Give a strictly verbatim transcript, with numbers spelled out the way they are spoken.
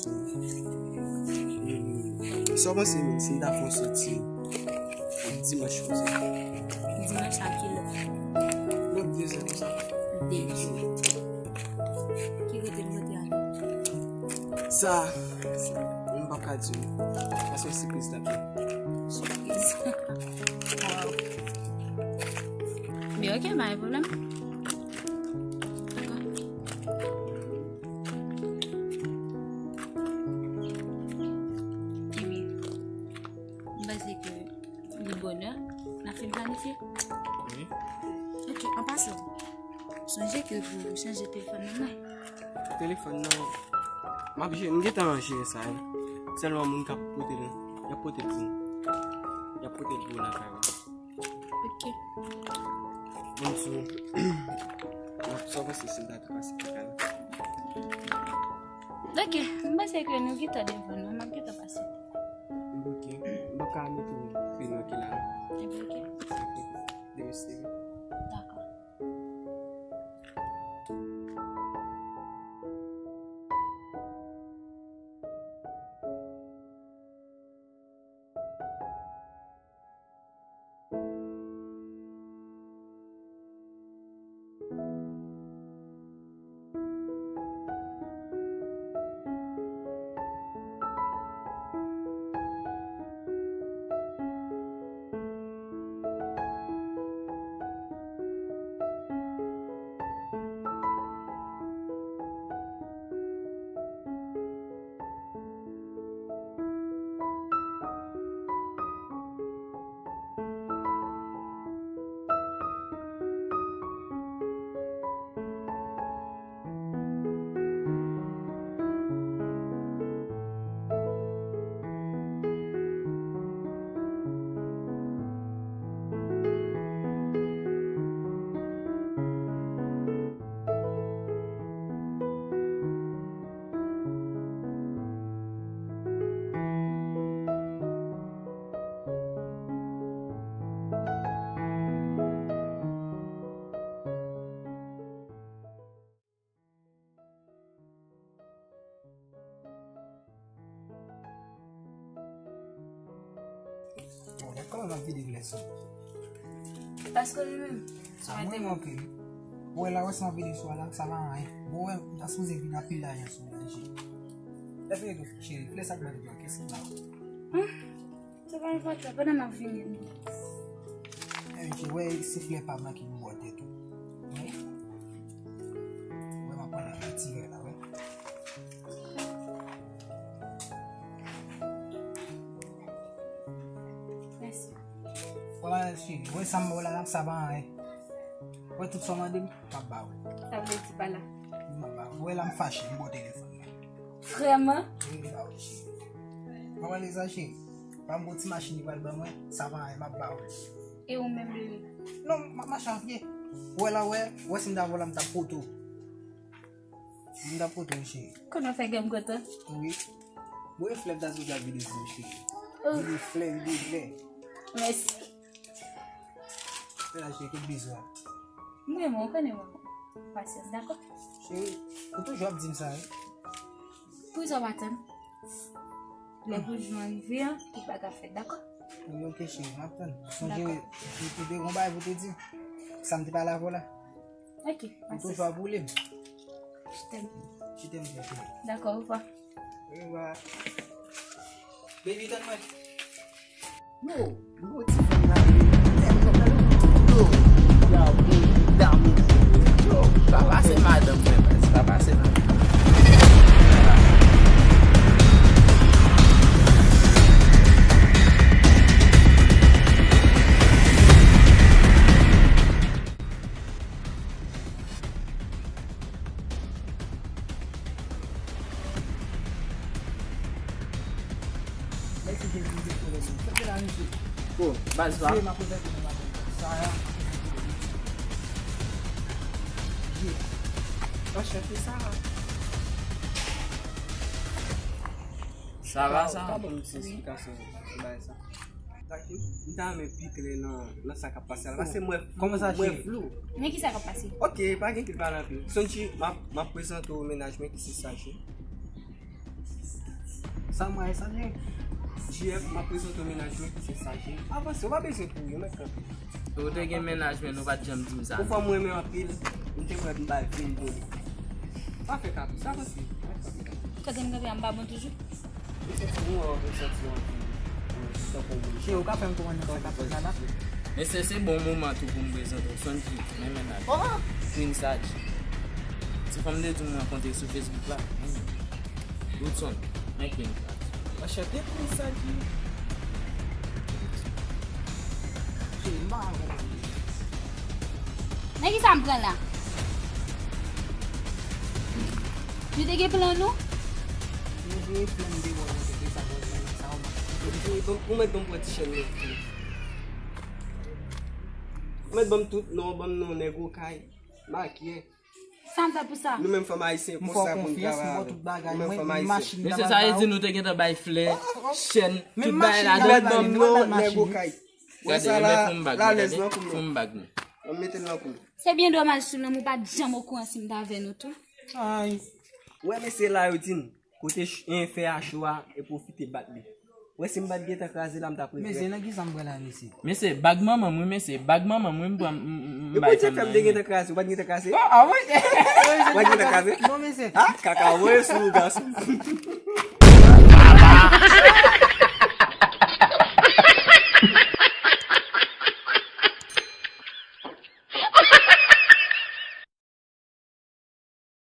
Sa w panse menm si m ta fè yon soti dimanch konsa? Dimanch a kilè? Lòt de zè konsa. De zè. Ki kote m pote ale? Sa, m p ap ka di w. Paske se sipriz l ap ye. Sipriz. Wow. Men ok, pa gen pwoblèm. Dakò. Ebyen, m panse ke li bonè, n ap fin planifye. Wi. Ok, an pasan, sonje ke pou chanje telefòn nan, non? Telefòn nan, m ap jere, m gentan jere sa, wi. Sèlman moun k ap pote l, y ap pote l pou, y ap pote l pou lakay ou. Ok. Bon, sou, m ap sòti si m ta tou pase lakay ou. Ok, m panse ke nou gentan devan nou, m ap gentan pase. Ok, m pa ka mete w peno ki la. Ebyen, ok. Ok, demen se. Dakò. Bon, gad kòman m ap vide glè sou. Paske li menm. Sa mwen anpil. Ou wè la, wè sa m ap vide sou a la, sa pa anyen. Bon, wè, m ta sipoze vide anpil lajan sou mwen, cheri. Lè fini tou, cheri, flè sa k mande dwa, kès la. Hmm. Se pa enpòtan, pandan m ap vini. Enki wè se flè pa m nan ki pou bò tèt ou. Wi. Wè m ap pran nan ti vè la, wè. Mèsi. Wè, cheri, wè sa m ba w la, sa pa anyen. Wè tout sa w mande m, m ap ba w. Sa vle di pa la. M ap ba w. Wè la m fache, m bò telefòn nan. Vrèman? Wi, m ba w, cheri. Pa pale sa, cheri. Pa m gon ti machin li pral ban mwen, sa pa anyen, m ap ba w. E ou menm, bebe? Non, m ap mache a pye. Ou wè la, wè, wè si m ta vòlè, m t ap pote w. M t ap pote w, cheri. Konnen w fè gen m kontan? Wi. Bon, e flè m ta sou ta vide sou, cheri. Oh. Vide flè, vide flè. Mèsi. Fè la, cheri, tout bizou a. M renmen w, konnen mwen. Pasyans, dakò? Cheri, ou toujou ap di m sa, wi. Poukisa w pa tann? Lè pou jou an rive an, tout bagay ap fèt, dakò? Wi, ok, cheri, m ap tann. Sonje, dakò, ou te gon bagay pou te di. Sa m te pale avè w la. Ok, ou toujou ap boule m. Je t'aime. Je t'aime, cheri. Dakò, au revoir. Au revoir. Baby, tann mwen. Yo, m gon ti fanm la, yo, tèt kòb la, yo. Yo, yo, damou. Yo, pa pase madanm mwen, baz, pa pase madanm. Mèsi Jezi, m te sove nou. Kenbe la, mesye. Bon, baz pa. Mesye, m ap prezante nou madanm Sarah. Yeah. Anchante, Sarah. Sarah, sa? Ou ka ban m ti esplikasyon sou bagay sa? M ta renmen pi klè nan, nan sa k ap pase a la. Paske mwen flou, mwen flou. Men ki sa k ap pase? Ok, pa gen ki pale anpil. Sonji, m ap, m ap prezante w mennaj mwen ki se Sachi. Sa mwen, sa gen. J F, m ap prezante w mennaj mwen ki se Saji. Avanse, ou pa bezwen kouri, ou mèt kanpe. Ou te gen mennaj, men nou pa t janm di m sa. Ou fè m renmen anpil. M te kwè m bay vin pou li. Pa fè kabri, sa avanse. Kote m kanpe a, m pa bon toujou? Ou santi w anvi, ou santi w anvi. Cheri, ou ka fè m konprann nan sa k ap fèt la la? Mesye, se bon moman tou pou m prezante w Sonji, men mennaj. Oh! Queen Saji. Ti fanm de di m rankontre sou Facebook la. Woodson, men Queen Saji. Anchante Queen Saji. Cheri, m pa ka konprann. Men ki sa m pran la? Nou te gen plan nou? Nou voye plan deyò, nou te gen sa pou nou sa ou mwen. Epi, bon, ou mèt ban m pran ti chèn nan. Ou mèt ban m tout non, ban m non nèg Okay, makye. Sa m fè pou sa? Nou menm fanm ayisyen, konsa pou n travay avè. M fè w konfyans, m ba w tout bagay. Nou menm fanm ayisyen. Mesye, sa vle di nou te gentan bay flè, chèn, tout bagay ladan. Ou mèt ban m non nèg Okay. Wè sa la, la lèz nan kou m. Fon m bag mwen. Ban m mete l nan kou m. Se byen domaj sou lanmou pa t janm okouran si m t avè nou tou. Ay. Wè mesye la yo di n, kote ch- en fè a cho a, e pwofite bat li. Wè si m pa t gentan kraze la, m t ap regrèt. Mesye, nan ki sa m pran la, mesye? Mesye, bag manman m wi, mesye, bag manman m wi, m pran, m, m, m E bay pou Dye fè m te gentan kraze, ou pa t gentan kraze? Ah, ah wi. Ou pa t gentan kraze? Non, mesye. Ah, kaka, voye sou ou, gason.